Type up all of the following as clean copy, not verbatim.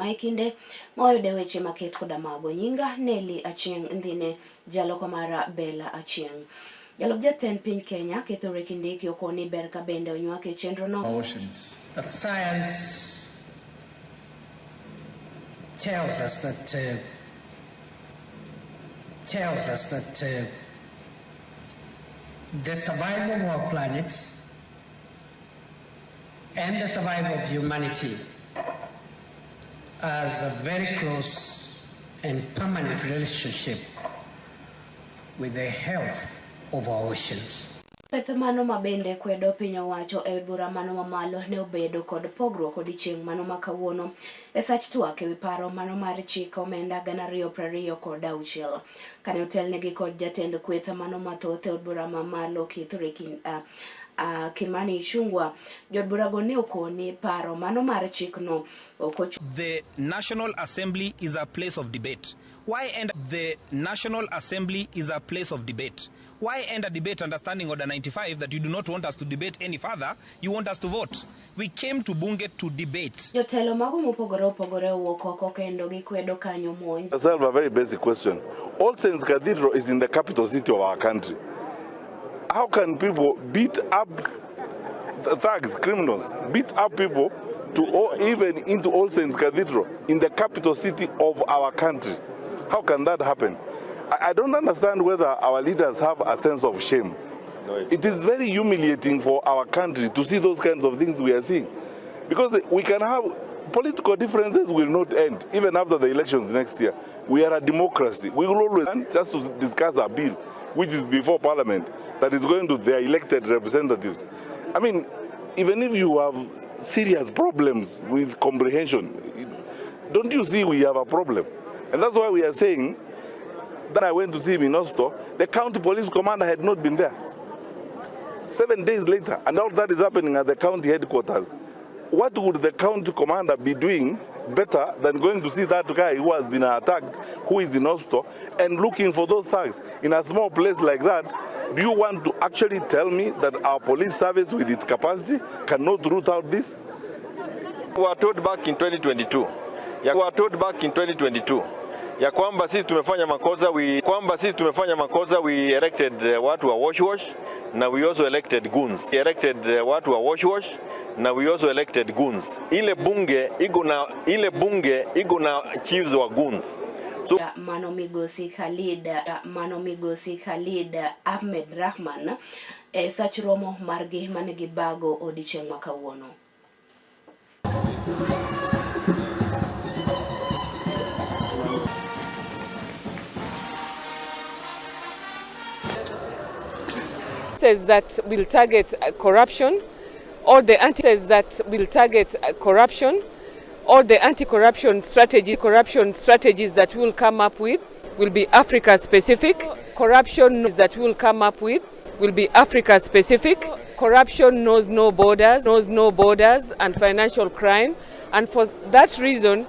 Mae kinde ma wayude weche maket koda mago. Nyinga Nelly Achieng' Ndhine, jaloko mara Bella Achieng'. Jalup jatend piny Kenya Kithure Kindiki okoni ber ka bende onywak e chenrono. Oceans. That science tells us that the survival of our planet and the survival of humanity has a very close and permanent relationship with the health of our oceans. Kweth mano ma bende kwedo piny owacho e od bura mano mamalo ne obedo kod pogruok odiechieng' mano ma kawuono e sach twak ewi paro mano mar chik omenda 2026. Kane otelnegi kod jatend kweth mano mathoth e od bura mamalo Kithure Kimani Ichung'wa, jood burago ne okoni paro mano mar chikno ok ochuno. The National Assembly is a place of debate. Why end the National Assembly is a place of debate. Why end a debate understanding Order 95 that you do not want us to debate any further, you want us to vote? We came to Bunge to debate. Jotelo mago mopogore opogore owuok oko kendo gikwedo kanyo monj. Myself a very basic question. All Saints Cathedral is in the capital city of our country. How can people beat up the thugs, criminals, beat up people to all, even into All Saints Cathedral in the capital city of our country? How can that happen? I don't understand whether our leaders have a sense of shame. No, it is very humiliating for our country to see those kinds of things we are seeing. Because we can have political differences will not end, even after the elections next year. We are a democracy. We will always just to discuss a bill which is before parliament that is going to their elected representatives. Even if you have serious problems with comprehension, don't you see we have a problem? And that's why we are saying that I went to see him in Oslo, the county police commander had not been there. 7 days later, and all that is happening at the county headquarters. What would the county commander be doing better than going to see that guy who has been attacked, who is in Oslo, and looking for those thugs? In a small place like that, do you want to actually tell me that our police service with its capacity cannot root out this? We were told back in 2022. Ya, we were told back in 2022. Ya kwamba sisi tumefanya makosa, we, kwamba sisi tumefanya makosa, we elected watu wa wash wash, na we also elected goons. We elected watu wa wash wash, na we also elected goons. Ile bunge iko na, ile bunge iko na chiefs wa goons. So mano migosi Khalid, mano migosi Khalid Ahmed Rahman e sach romo margi mane gibago odiechieng' ma kawuono. Says that will target corruption, or the anti says that will target corruption, or the anti-corruption strategy, corruption strategies that we will come up with will be Africa specific. Corruption that we will come up with will be Africa specific. Corruption knows no borders, knows no borders, and financial crime, and for that reason,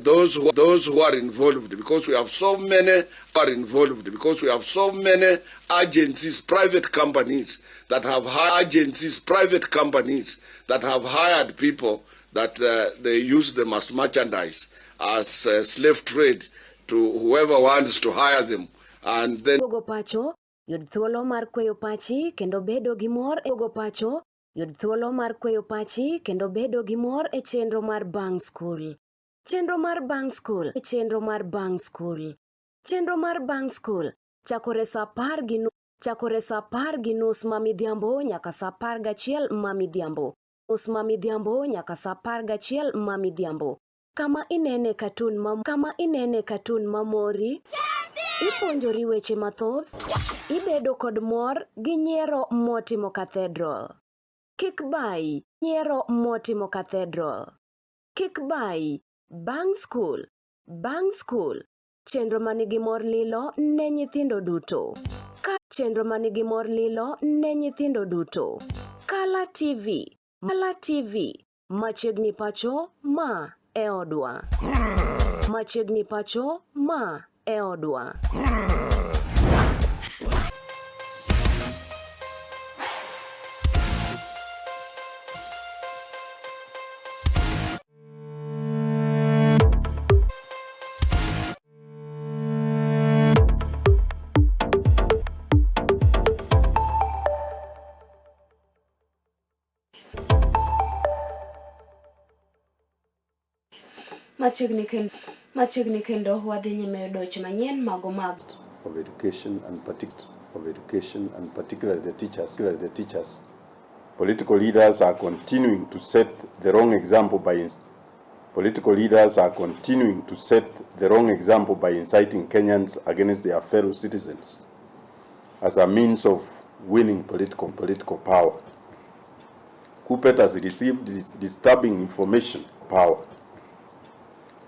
those who are involved, because we have so many are involved, because we have so many agencies, private companies that have hired agencies, private companies that have hired people that they use them as merchandise, as slave trade to whoever wants to hire them. And then Duogo pacho, yud thuolo mar kweyo pachi kendo bedo gi mor. Duogo pacho, yud thuolo mar kweyo pachi kendo bedo gi mor e chenro mar Bang' School. Chenro mar Bang' School, chenro mar Bang' School. Chenro mar Bang' School chakore saa apar gi chakore saa apar gi nus ma midhiambo nyaka saa apar gachiel ma midhiambo. Nus ma midhiambo nyaka saa apar gachiel ma midhiambo. Kama inene katun ma, kama inene katun mamori, ipuonjori weche mathoth, ibedo kod mor gi nyiero motimo cathedral. Kik bayi, nyiero motimo cathedral. Kik bayi, Bang' School, Bang' School, chenro manigi mor lilo ne nyithindo duto. Ka chenro manigi mor lilo ne nyithindo duto. Kala TV, Kala TV, machiegni pacho ma e odwa. Machiegni pacho ma e odwa. Machiegni kendo machiegni kendo wadhi nyime yudo weche manyien mago mag of education and of education and particularly the teachers, particularly the teachers. Political leaders are continuing to set the wrong example by political leaders are continuing to set the wrong example by inciting Kenyans against their fellow citizens as a means of winning political power. Kuppet has received disturbing information power.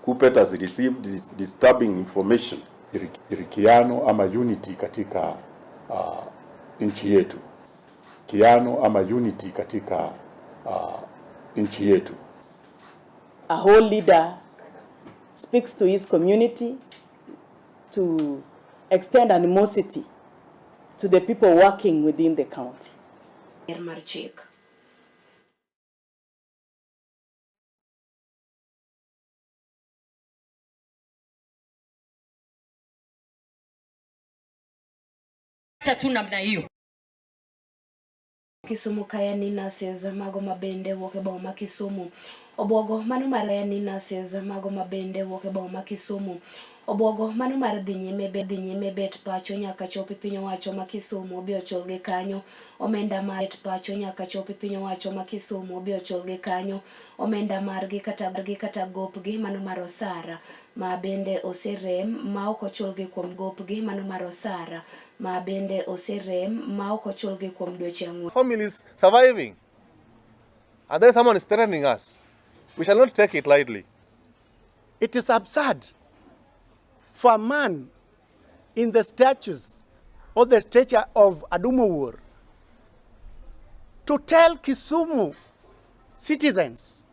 Kuppet has received disturbing information. Shirikiano ama unity katika nchi yetu. Kiano ama unity katika nchi yetu. A whole leader speaks to his community to extend animosity to the people working within the county. Mar chik. Tu namna hiyo. Kisumu kaya ni nurses mago mabende wuok e boma ma Kisumu. Obwogo mano mar ni nurses mago mabende wuok e boma ma Kisumu. Obwogo mano mar dhi nyime bet pacho nyaka chopi piny owacho ma Kisumu obi ochulgi kanyo omenda mar bet pacho nyaka chopi piny owacho ma Kisumu obi ochulgi kanyo omenda margi kata gopgi mano mar osara ma bende oserem ma ok ochulgi kuom gopgi mano mar osara ma bende oserem ma ok ochulgi kuom dweche ang'wen. Families surviving, and then someone is threatening us. We shall not take it lightly. It is absurd for a man in the statues or the stature of Adumo Owuor to tell Kisumu citizens